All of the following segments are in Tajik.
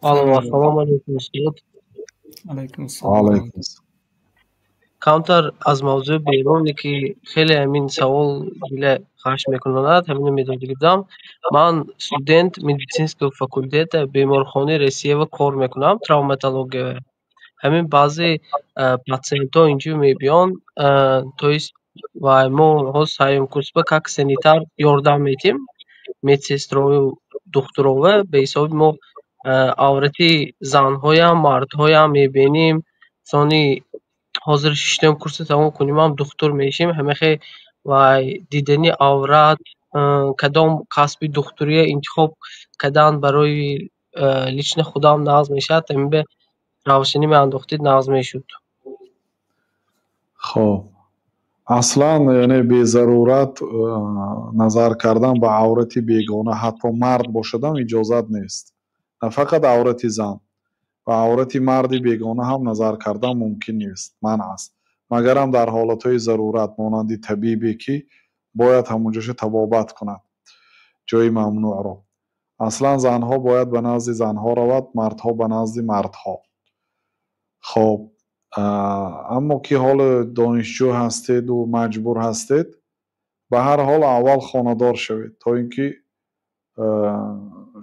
Алло, ассалому алайкум, устод. Алайкум ассалом. Алайкум. Камтар аз мавзӯи беруне, ки хеле ҳамин савол дила ғаш мекунад, ҳамино медодагӣ будам. Ман студент медицинского факультета, беморхонаи Россиява кор мекунам, травматология. Ҳамин баъзе патсиентҳо инҷо мебиёнд, то есть ва мо ҳоз сеюм курсба как санитар ёрдам метиҳем медсестрою духтурова. Ба ҳисоби мо аврати занҳоям, мардҳоям мебинем. Сони ҳозир шиштем, курса тамом кунем, ҳам духтур мешем. Ҳамахе вай дидани аврат, кадом касби духтурия интихоб кардан барои лично худам нағз мешавад, ҳамин ба равшанӣ меандохтед, нағз мешуд. Хоб, аслан, яъне безарурат назар кардан ба аврати бегона, ҳатто мард бошадам, иҷозат нест. На фақат аврати зан, ба аврати марди бегона ҳам назар кардан мумкин нест, манъ аст, магарам дар ҳолатҳои зарурат, монанди табибе, ки бояд ҳамонҷоша табобат кунад, ҷои мамнӯъро. Аслан занҳо бояд ба назди занҳо равад, мардҳо ба назди мардҳо. Хоб, аммо ки ҳоло донишҷӯ ҳастеду маҷбур ҳастед, ба ҳар ҳол аввал хонадор шавед, то ин ки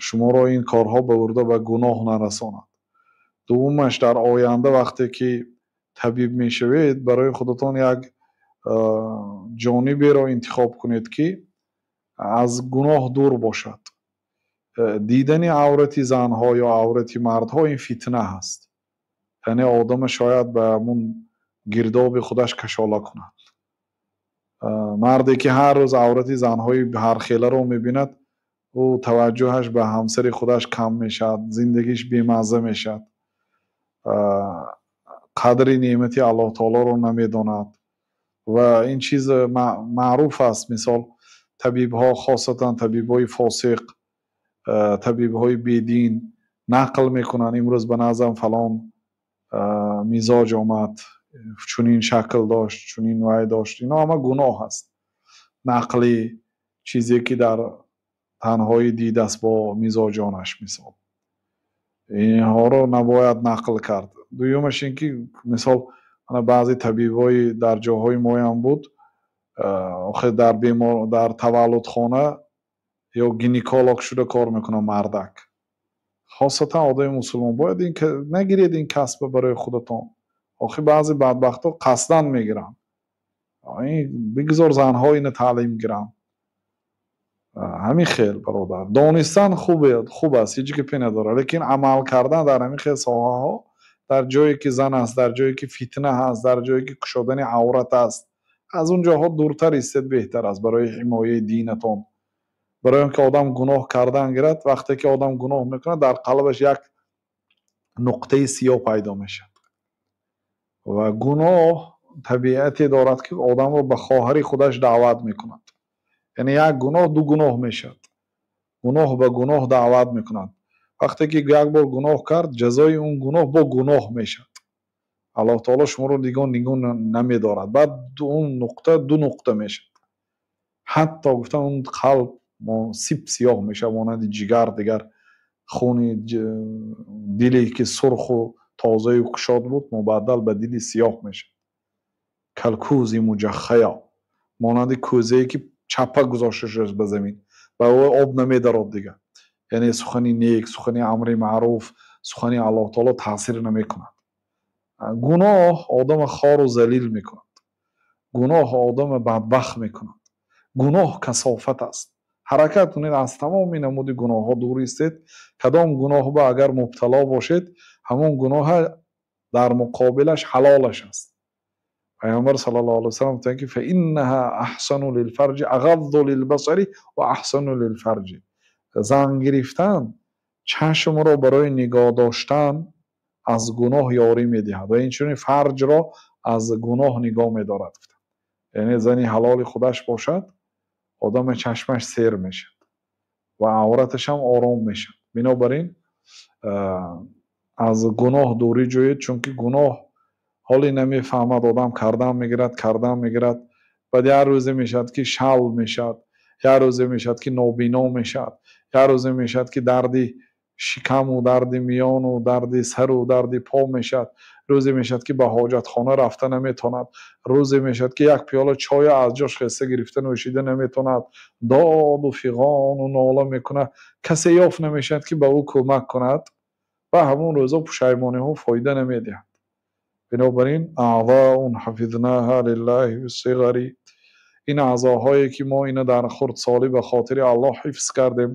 шуморо ин корҳо ба бурда ба гуноҳ нарасонад. Дуввумаш, дар оянда вақте ки табиб мешавед, барои худатон як ҷониберо интихоб кунед, ки аз гуноҳ дур бошад. Дидани аврати занҳо ё аврати мардҳо ин фитна ҳаст, яъне одама шояд ба ҳамун гирдоби худаш кашола кунад. Марде ки ҳар рӯз аврати занҳои ҳархеларо мебинад, ӯ таваҷҷӯҳаш ба ҳамсари худаш кам мешавад, зиндагиш бемазза мешавад, қадри неъмати Аллоҳ таолоро намедонад. Ва ин чиз маъруф аст. Мисол, табибҳо, хосатан табибҳои фосиқ, табибҳои бедин нақл мекунанд: имрӯз ба наздам фалон мизоҷ омад, чунин шакл дошт, чунин вай дошт. Ино ҳама гуноҳ аст, нақли чизе, ки дар танҳоӣ дидааст бо мизоҷонаш. Мисол, инҳоро набояд нақл кард. Дуюмаш ин ки, мисол, баъзе табибҳои дар ҷоҳои моям буд, охир дар бемор, дар таваллудхона ё гинеколог шуда кор мекунад мардак. Хосатан одами мусулмон бояд ин нагиред, ин касба барои худатон. Охир баъзе бадбахтҳо қасдан мегиранд. Бигзор занҳо ина таълим гиранд. Ҳамин хел, бародар, донистан хуб аст, ҳеҷ гапе надорад, лекин амал кардан дар ҳамин хел соҳаҳо, дар ҷое ки зан аст, дар ҷое ки фитна ҳаст, дар ҷое ки кушодани аврат аст, аз он ҷоҳо дуртар истед беҳтар аст барои ҳимояи динатон, барои он ки одам гуноҳ кардан гирад. Вақте ки одам гуноҳ мекунад, дар қалбаш як нуқтаи сиёҳ пайдо мешавад. Ва гуноҳ табиате дорад, ки одамро ба хоҳари худаш даъват мекунад, яъне як гуноҳ ду гуноҳ мешавад, гуноҳ ба гуноҳ даъват мекунад. Вақте ки як бор гуноҳ кард, ҷазои он гуноҳ бо гуноҳ мешавад. Аллоҳ таоло шуморо нигоҳ намедорад. Баъд он нуқта ду нуқта мешавад, ҳатто гуфтан, он қалб сип сиёҳ мешавад, монанди ҷигар. Дигар хуни диле, ки сурху тозаю кушод буд, мубаддал ба дили сиёҳ мешавад. Калкузи муҷаххая, монанди кӯзае, ки чаппа гузошта шудааст ба замин, ба ӯ об намедарод дигар. Яъне сухани нек, сухани амри маъруф, сухани Аллоҳ таоло таъсир намекунад. Гуноҳ одама хору залил мекунад, гуноҳ одама бадбахт мекунад, гуноҳ касофат аст. Ҳаракат кунед, аз тамоми намуди гуноҳҳо дур истед. Кадом гуноҳ ба агар мубтало бошед, ҳамон гуноҳа дар муқобилаш ҳалолаш аст. Пайғамбар саллаллоҳу алайҳи васаллам гуфтанд, ки фаиннаҳа аҳсану лилфарҷи, ағаззу лилбасари ва аҳсану лилфарҷи. Зан гирифтан чашмро барои нигоҳ доштан аз гуноҳ ёрӣ медиҳад ва инчунин фарҷро аз гуноҳ нигоҳ медорад. Яъне зани ҳалоли худаш бошад, одами чашмаш сер мешавад ва авраташ ҳам ором мешавад. Бинобар ин аз гуноҳ дурӣ ҷӯед, чунки гуноҳ ҳоле намефаҳмад одам, кардан мегирад, кардан мегирад, баъд як рӯзе мешавад, ки шал мешавад, як рӯзе мешавад, ки нобино мешавад, як рӯзе мешавад, ки дарди шикаму, дарди миёну, дарди сару, дарди по мешавад. Рӯзе мешавад, ки ба ҳоҷатхона рафта наметавонад. Рӯзе мешавад, ки як пиёла чоя аз ҷош хеста гирифта нӯшида наметавонад. Доду фиғону нола мекунад. Касе ёфт намешавад, ки ба ӯ кӯмак кунад. Ва ҳамон рӯзо пушаймониҳо фоида намедиҳад. Бинобар ин аъзоун ҳафизнаҳа лиллаҳи фиссиғари, ин аъзоҳое ки мо ина дар хурдсолӣ ба хотири Аллоҳ ҳифз кардем,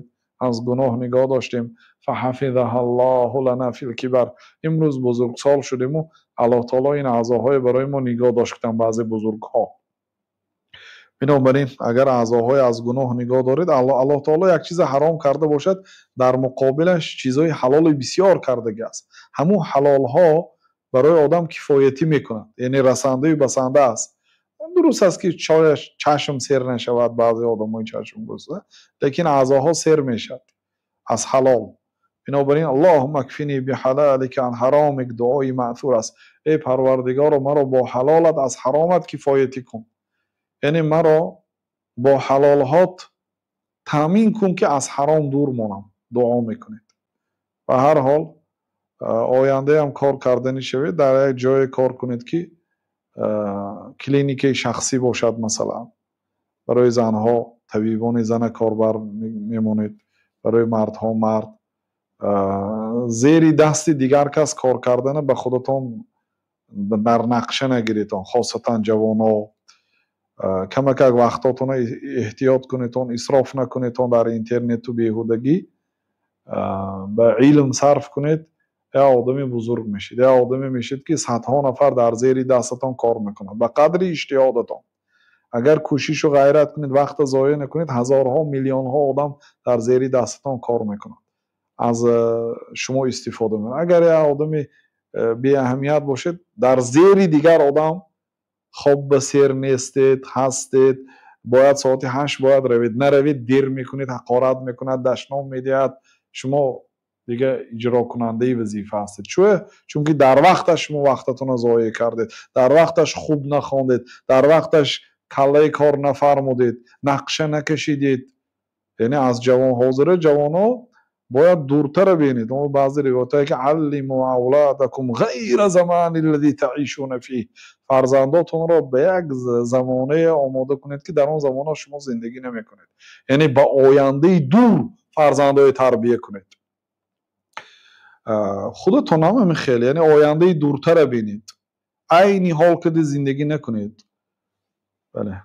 аз гуноҳ нигоҳ доштем, фаҳафизаҳа Аллоҳу лана фил кибар, имрӯз бузургсол шудему Аллоҳ таоло ин аъзоҳое барои мо нигоҳ доштанд, баъзе бузургҳо. Бинобар ин агар аъзоҳое аз гуноҳ нигоҳ доред, Аллоҳ таоло як чиза ҳаром карда бошад, дар муқобилаш чизҳои ҳалоли бисёр кардагӣ аст. Ҳамун ҳалолҳо барои одам кифоятӣ мекунад, яъне расандаю басанда аст. Дуруст аст, ки чояш чашм сер нашавад, баъзе одамои чашм гурусна, лекин аъзоҳо сер мешавад аз ҳалол. Бинобар ин аллоҳумма акфини биҳалалика ан ҳаромик дуои маъсур аст. Эй Парвардигоро, маро бо ҳалолат аз ҳаромат кифоятӣ кун, яъне маро бо ҳалолҳот таъмин кун, ки аз ҳаром дур монам. Дуо мекунед. Ба ҳар ҳол ояндаам кор карданӣ шавед, дар як ҷое кор кунед, ки клиникаи шахсӣ бошад, масалан барои занҳо табибони зана корбар мемонед, барои мардҳо мард. Зери дасти дигар кас кор кардана ба худатон дар нақша нагиредон, хосатан ҷавоно. Камакак вақтотонро эҳтиёт кунедон, исроф накунедон дар интернету беҳудагӣ, ба илм сарф кунед. Як одами бузург мешед, як одаме мешед, ки садҳо нафар дар зери дастатон кор мекунад ба қадри иҷтиҳодатон. Агар кӯшишу ғайрат кунед, вақта зоеъ накунед, ҳазорҳо, миллионҳо одам дар зери дастатон кор мекунад, аз шумо истифода мекунад. Агар як одами беаҳамият бошед, дар зери дигар одам хоб ба сер нестед, ҳастед, бояд соати 8 бояд равед, наравед, дер мекунед, ҳақорат мекунад, дашном медиҳад. Шумо дига иҷрокунандаи вазифа ҳастед. Чунки дар вақташ шумо вақтатонро зоеъ кардед, дар вақташ хуб нахондед, дар вақташ каллаи кор нафармудед, нақша накашидед. Яъне аз ҷавон ҳозира ҷавонҳо бояд дуртара бинед. Баъзе ривоятҳое ки аллиму авладакум ғайра замани аллази таишуна фиҳ, фарзандотонро ба як замонае омода кунед, ки дар он замона шумо зиндагӣ намекунед. Яъне ба ояндаи дур фарзандое тарбия кунед. Худатон ҳам ҳамин хел, яъне ояндаи дуртара бинед, айни ҳол кади зиндагӣ накунед. Бале.